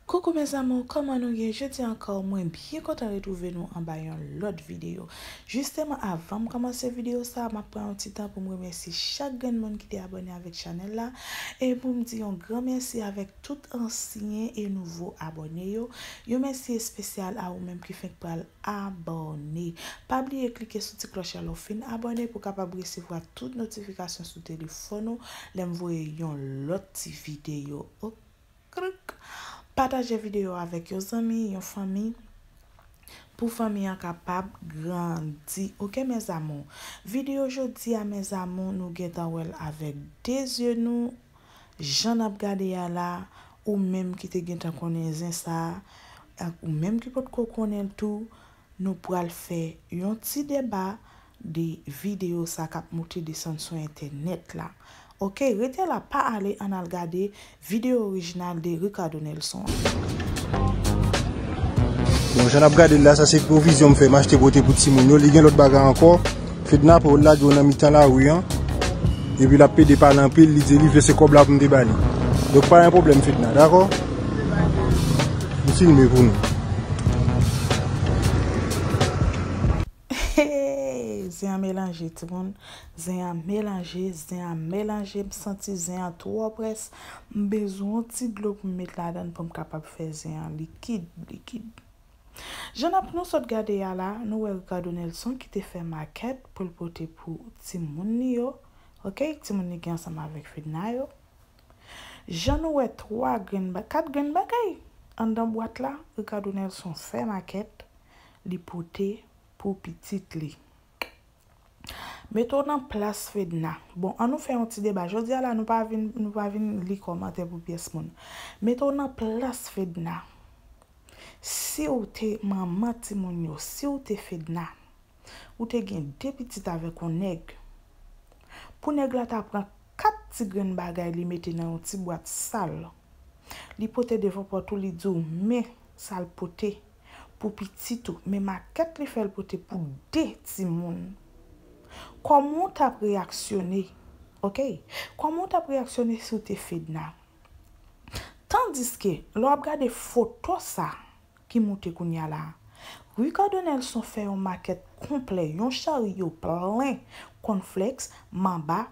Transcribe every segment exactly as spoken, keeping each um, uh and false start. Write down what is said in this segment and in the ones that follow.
Koukou mes amours, kòman nou ye? Jodi ankò, mwen byen kontan retwouve nou anba yon lòt videyo. Jisteman, avan m kòmanse videyo sa, m ap pran yon ti tan pou m remèsye chak grenn moun ki te abòne avèk chanèl la, e pou m di yon gran mèsi avèk tout ansyen e nouvo abòne yo. Yon mèsi espesyal a ou menm ki fenk pral abòne. Pa bliye klike sou ti klòch la lè w fin abòne pou w kapab resevwa tout notifikasyon sou telefòn ou lè m voye yon lòt ti videyo. Krik. Pataje videyo avèk yon zanmi, yon fanmi, pou fanmi an kapab grandi. Oke, mes amours? Videyo jodi a, mes amours, nou gentan wè l avèk de zye nou. Jan n ap gade a la, ou menm ki te gentan konnen zen sa, ak ou menm ki potko konnen l tou, nou pral fè yon ti deba de videyo sa k ap moute desann sou entènèt la. Oke, rete la, pa ale, ann al gade videyo orijinal de Ricardo Nelson an. Bon, jan n ap gade l la, sa se pwovizyon m fè, m achte pote pou timoun yo. Li gen lòt bagay ankò. Fedna pran l lage w nan mitan lari an. Epi l ap pede pale anpil, li di li vle se kòb la pou m te ba li. Donk pa gen pwoblèm Fedna, dakò? M filme pou nou. Hey, zen an melanje, timoun. Zen an melanje, zen an melanje. M santi zen an twò près. M bezwen yon ti dlo pou m met ladan l pou m kapab fè zen an likid, likid. Jan n ap nou sot gade a la, nou wè Ricardo Nelson ki te fè makèt pou l pote pou timoun li yo. Oke, timoun li gen ansanm avèk Fedna yo. Jan nou wè twa grenn ba-, kat grenn bagay anndan bwat la, Ricardo Nelson fè makèt, li pote pou pitit li. Mete w nan plas Fedna. Bon, ann nou fè yon ti deba. Jodi a la, nou pa vin, nou pa vin li kòmantè pou pyès moun. Mete w nan plas Fedna. Si w te manman timoun yo, si w te Fedna, ou te gen de pitit avèk yon nèg. Pou nèg la ta pran kat ti grenn bagay li mete nan yon ti bwat sal, li pote devan pòt ou, li di w, men sa l pote pou pitit ou, men makèt li fè l pote pou de timoun. Kòman w t ap reyaksyone? Oke? Kòman w t ap reyaksyone si w te Fedna? Tandiske, lè w ap gade foto sa ki moute kounye a la, Ricardo Nelson fè yon makèt konplè, yon charyo plen kònflèks, manba,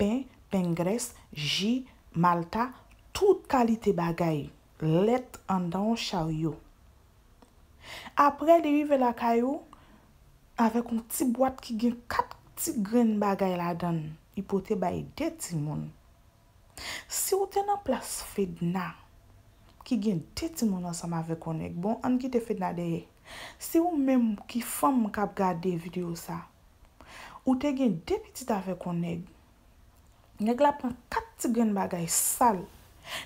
pen, pen grès, ji, malta, tout kalite bagay, lèt anndan yon charyo. Apre, li rive lakay ou avèk yon ti bwat ki gen kat ti grenn bagay ladan l, li pote bay de timoun. Si w te nan plas Fedna, ki gen de timoun ansanm avèk yon nèg, bon, ann kite Fedna dèyè. Si ou menm ki fanm k ap gade videyo sa, ou te gen de pitit avèk yon nèg, nèg la pran kat ti grenn bagay sal,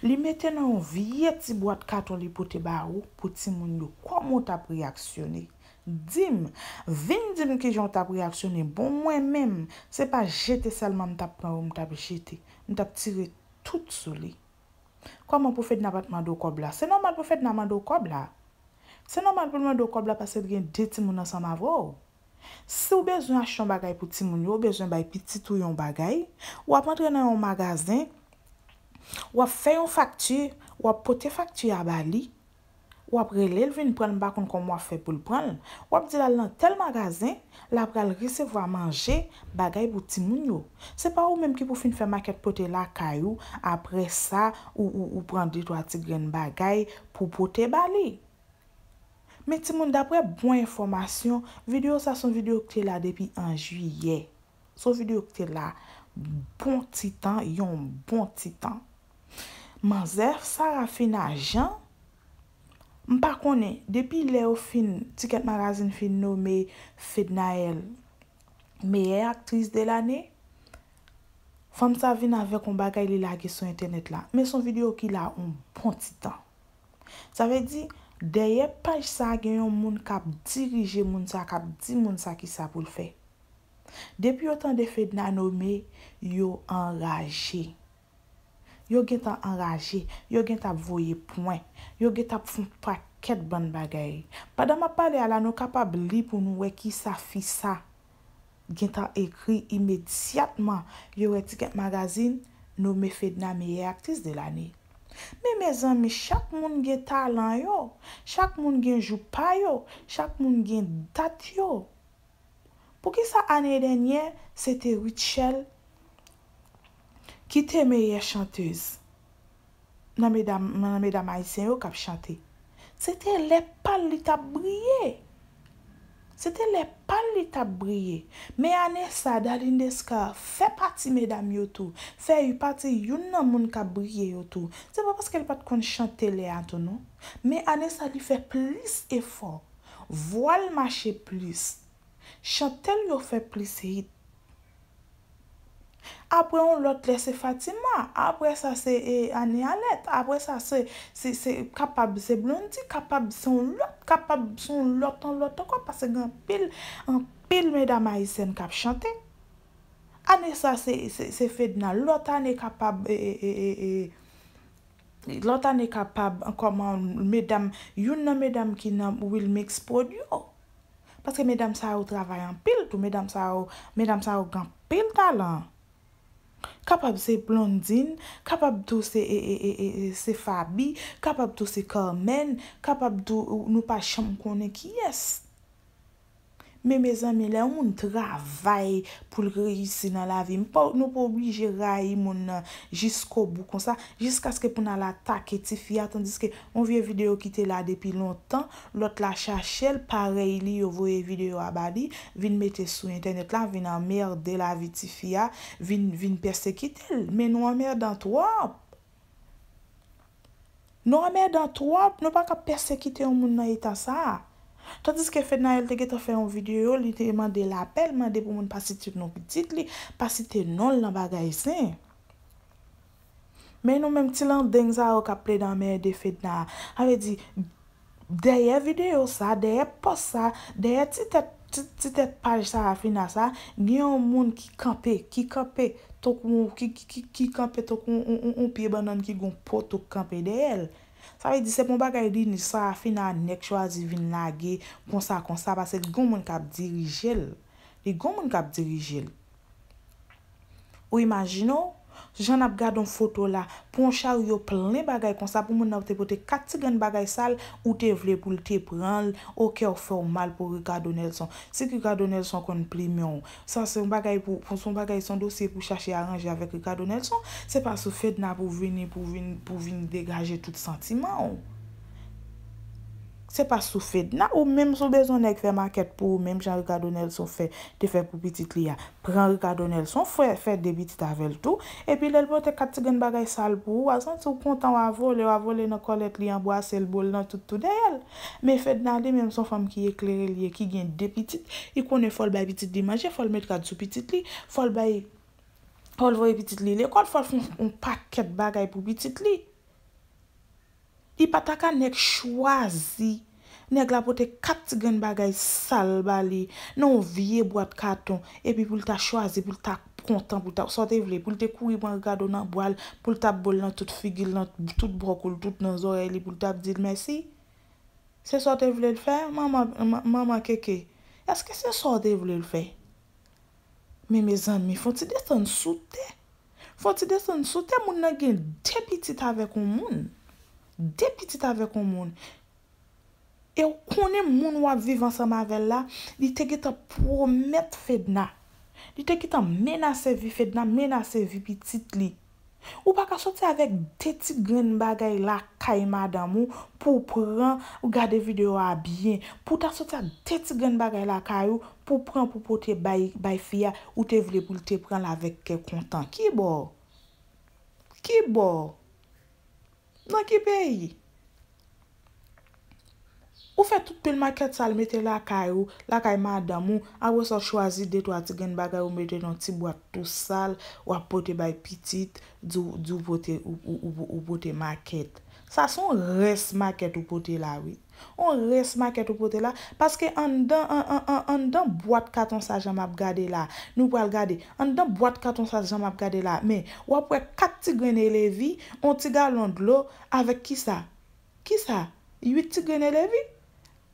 li mete nan yon vye ti bwat katon li pote ba ou pou timoun yo, kòman w t ap reyaksyone? Di m, vin di m kijan w t ap reyaksyone. Bon, mwen menm, se pa jete sèlman m t ap pran yo, m t ap jete. M t ap tire tout sou li. Kòman pou Fedna pa t mande w kòb la? Se nòmal pou Fedna mande w kòb la. Se nòmal pou l mande w kòb la paske l gen de timoun ansanm avè w. Si w bezwen achte yon bagay pou timoun yo, ou bezwen bay pitit ou yon bagay, w ap antre nan yon magazen, w ap fè yon fakti, w ap pote fakti a ba li, w ap rele l vin pran l, m pa konn kòman w ap fè pou l pran l. W ap di l al nan tèl magazen, l ap pral resevwa manje, bagay pou timoun yo. Se pa ou menm ki pou fin fè makèt pote lakay ou, apre sa, ou, ou, ou pran de twa ti grenn bagay pou pote ba li. Men timoun, daprè bon enfòmasyon, videyo sa se yon videyo ki te la depi an jiyè. Se yon videyo ki te la bon ti tan, yon bon ti tan. Manzè Sarafina Jean, m pa konnen, depi lè yo fin, Ticket Magazine fin nome Fednaelle meyè aktris de lane, fanm sa vin avèk yon bagay li lage sou entènèt la. Men se yon videyo ki la yon bon ti tan. Sa vle di, dèyè paj sa gen yon moun k ap dirije moun sa, k ap di moun sa kisa pou l fè. Depi yo tande Fedna nome, yo anraje. Yo gentan anraje, yo gentan ap voye pwen, yo gentan ap fè yon pakèt bann bagay. Pandan m ap pale a la, nou kapab li pou nou wè kisa fi sa gentan ekri imedyatman yo wè Ticket Magazine nome Fedna meyè aktris de lane. Men mezanmi, chak moun gen talan yo, chak moun gen jou pa yo, chak moun gen dat yo. Poukisa ane dènyè se te Rutshelle ki te meyè chantèz nan medam, nan medam ayisyen yo k ap chante? Se te lè pa l li t ap briye. Se te lè pa l li t ap briye. Men ane sa, Darline Descar fè pati medam yo tou. Fè pati youn nan moun k ap briye yo tou. Se pa paske l pa t konn chante lè a tou non. Men ane sa, li fè plis efò. Vwa l mache plis. Chante l yo fè plis hit. Apre yon lòt lè se Fatima, apre sa se e, Annie Alette, apre sa se, se, se kapab se Blondy, kapab se yon lòt, kapab se yon lòt, yon lòt ankò, paske gen anpil, anpil medam ayisyèn k ap chante. Ane sa se, se, se Fedna, lòt ane kapab e, e, e, e, e, lòt ane kapab kòman medam, youn nan medam ki nan Wilmix Prod yo. Paske medam sa yo travay anpil tou, medam sa yo, medam sa yo gen anpil talan. Kapab se Blondine, kapab tou se, e, e, e, e, e, se Faby, kapab tou se Carmen, kapab tou nou pa janm konnen kiyès. Men mezanmi, lè yon moun travay pou l reyisi nan lavi, m pa, nou pa oblije rayi moun nan jiskobou konsa, jiskaske pou n al atake tifi a, tandiske yon vye videyo ki te la depi lontan, lòt la chache l, parèy li, yo voye videyo a ba li, vin mete sou entènèt la, vin anmède lavi tifi a, vin, vin pèsekite l. Men nou anmèdan twòp. Nou anmèdan twòp, nou pa ka pèsekite yon moun nan eta sa a. Tandiske Fednaelle te gentan fè yon videyo, li te mande lapèl, mande pou moun pa site non pitit li, pa site non l nan bagay zen. Men nou menm ti landeng sa yo k ap plede anmède Fedna a. Sa vle di, dèyè videyo sa, dèyè pòs sa, dèyè ti tèt, ti, ti tèt paj sa a Fina sa, gen yon moun ki kanpe, ki kanpe, tankou, ki, ki, ki, ki kanpe tankou yon, yon, yon, yon pye bannann ki gen yon poto k kanpe dèyè l. Sa vle di se pa yon bagay li ni sa a Fina nèk chwazi vin lage konsa, konsa, paske li gen yon moun k ap dirije l. Li gen yon moun k ap dirije l. Ou imajine w, jan n ap gade yon foto la, pou yon charyo plen bagay konsa, pou moun nan te pote kat ti grenn bagay sal, ou te vle pou l te pran l, oke, w fè w mal pou Ricardo Nelson. Si Ricardo Nelson konn plimen w, sa se yon bagay pou, pou se yon bagay, se yon dosye pou chache aranje avèk Ricardo Nelson, se pa sou Fedna pou vini, pou vin, pou vin degaje tout santiman w. Se pa sou Fedna, ou menm si w bezwen nèg fè makèt pou ou, menm jan Ricardo Nelson fè, te fè pou pitit li a. Pran Ricardo Nelson, fè, fè de pitit avè l tou. Epi lè l pote kat ti grenn bagay sal pou ou, w a santi w kontan, w a vole, w a vole nan kòlèt li, anbrase l, bo l nan tout tou dèyè l. Men Fedna li menm se yon fanm ki eklere li ye, ki gen de pitit, li konnen fò l bay pitit li manje, fò l met rad sou pitit li, fò l bay, fò l voye pitit li lekòl, fò l fè yon, yon pakèt bagay pou pitit li. Li pa ta ka nèk chwazi. Nèg la pote kat ti grenn bagay sal ba li nan yon vye bwat katon, epi pou l ta chwazi, pou l ta kontan, pou l ta, sa w te vle, pou l te kouri pran Ricardo nan bra l, pou l ta bo l nan tout figi l, nan tout bò kou l, tout nan zòrèy li, pou l ta di l mèsi? Se sa w te vle l fè, manman, man-, manman keke? Èske se sa w te vle l fè? Men mezanmi, fon ti desann sou tè. Fò w ti desann sou tè, moun nan gen de pitit avèk yon moun. De pitit avèk yon moun. E w konnen moun w ap viv ansanm avè l la, li te gentan pwomèt Fedna. Li te gentan menase vi Fedna, menase vi pitit li. Ou pa ka soti avèk de ti grenn bagay lakay madanm ou pou w pran, ou gade videyo a byen, pou w ta soti ak de ti grenn bagay lakay ou, pou w pran pou pote bay, bay fi a, ou te vle pou l te pran l avèk kè kontan. Kibò? Kibò? Nan ki peyi? Ou fè tout pil makèt sal mete lakay ou, lakay madanm ou, apre sa w chwazi de twa ti grenn bagay ou mete nan ti bwat tou sal, w ap pote bay pitit, di w, di w pote, ou, ou, ou, ou pote makèt. Sa se yon rès makèt ou pote la, wi. On rès makèt ou pote la, paske anndan, an, an, an, anndan bwat katon sa jan m ap gade la, nou pral gade, anndan bwat katon sa jan m ap gade la, men w ap wè kat ti grenn elevi, on ti galon dlo, avèk kisa? Kisa? Uit ti grenn elevi?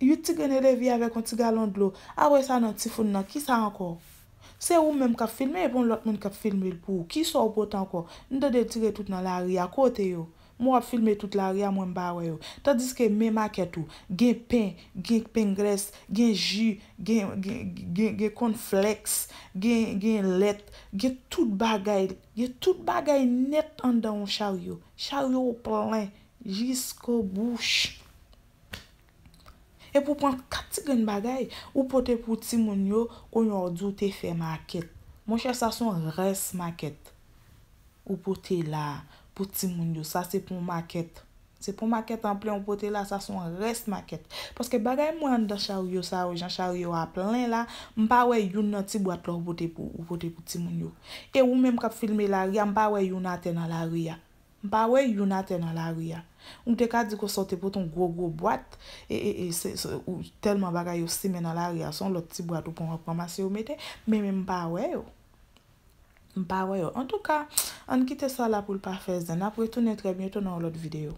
Uit ti grenn elevi avèk on ti galon dlo. Apre sa nan tifoun nan, kisa ankò? Se ou menm k ap filme, epi on lòt moun k ap filme l pou ou. Kisa w pote ankò? M tande l tire tout nan lari a, kote yo? Mwen w ap filme tout lari a, mwen m pa wè yo. Tandiske men makèt ou, gen pen, gen pen grès, gen ji, gen, gen, gen, gen kònflèks, gen, gen lèt, gen tout bagay, gen tout bagay nèt anndan yon charyo. Charyo w plen jisko bouch. Epi w pran kat ti grenn bagay, ou pote pou timoun yo, kounye a w di w te fè makèt. Monchè, sa se yon rès makèt. Ou pote la pou timoun yo, sa se pou yon makèt. Se pou yon makèt an plen ou pote la, sa se yon rès makèt. Paske bagay m wè anndan charyo sa yo, jan charyo a plen la, m pa wè youn nan ti bwat la ou pote pou, ou pote pou timoun yo. E ou menm k ap filme lari a, m pa wè youn atè nan lari a. M pa wè youn atè nan lari a. Ou te ka di konsa w te pote yon gwo gwo bwat, e, e, e, se, se, ou, tèlman bagay yo simen nan lari a, se yon lòt ti bwat ou pran, w ap ranmase yo mete, men, men m pa wè yo. M pa wè yo. Antouka, ann kite sa la pou l pa fè zen. N ap retounen trè byento nan yon lòt videyo.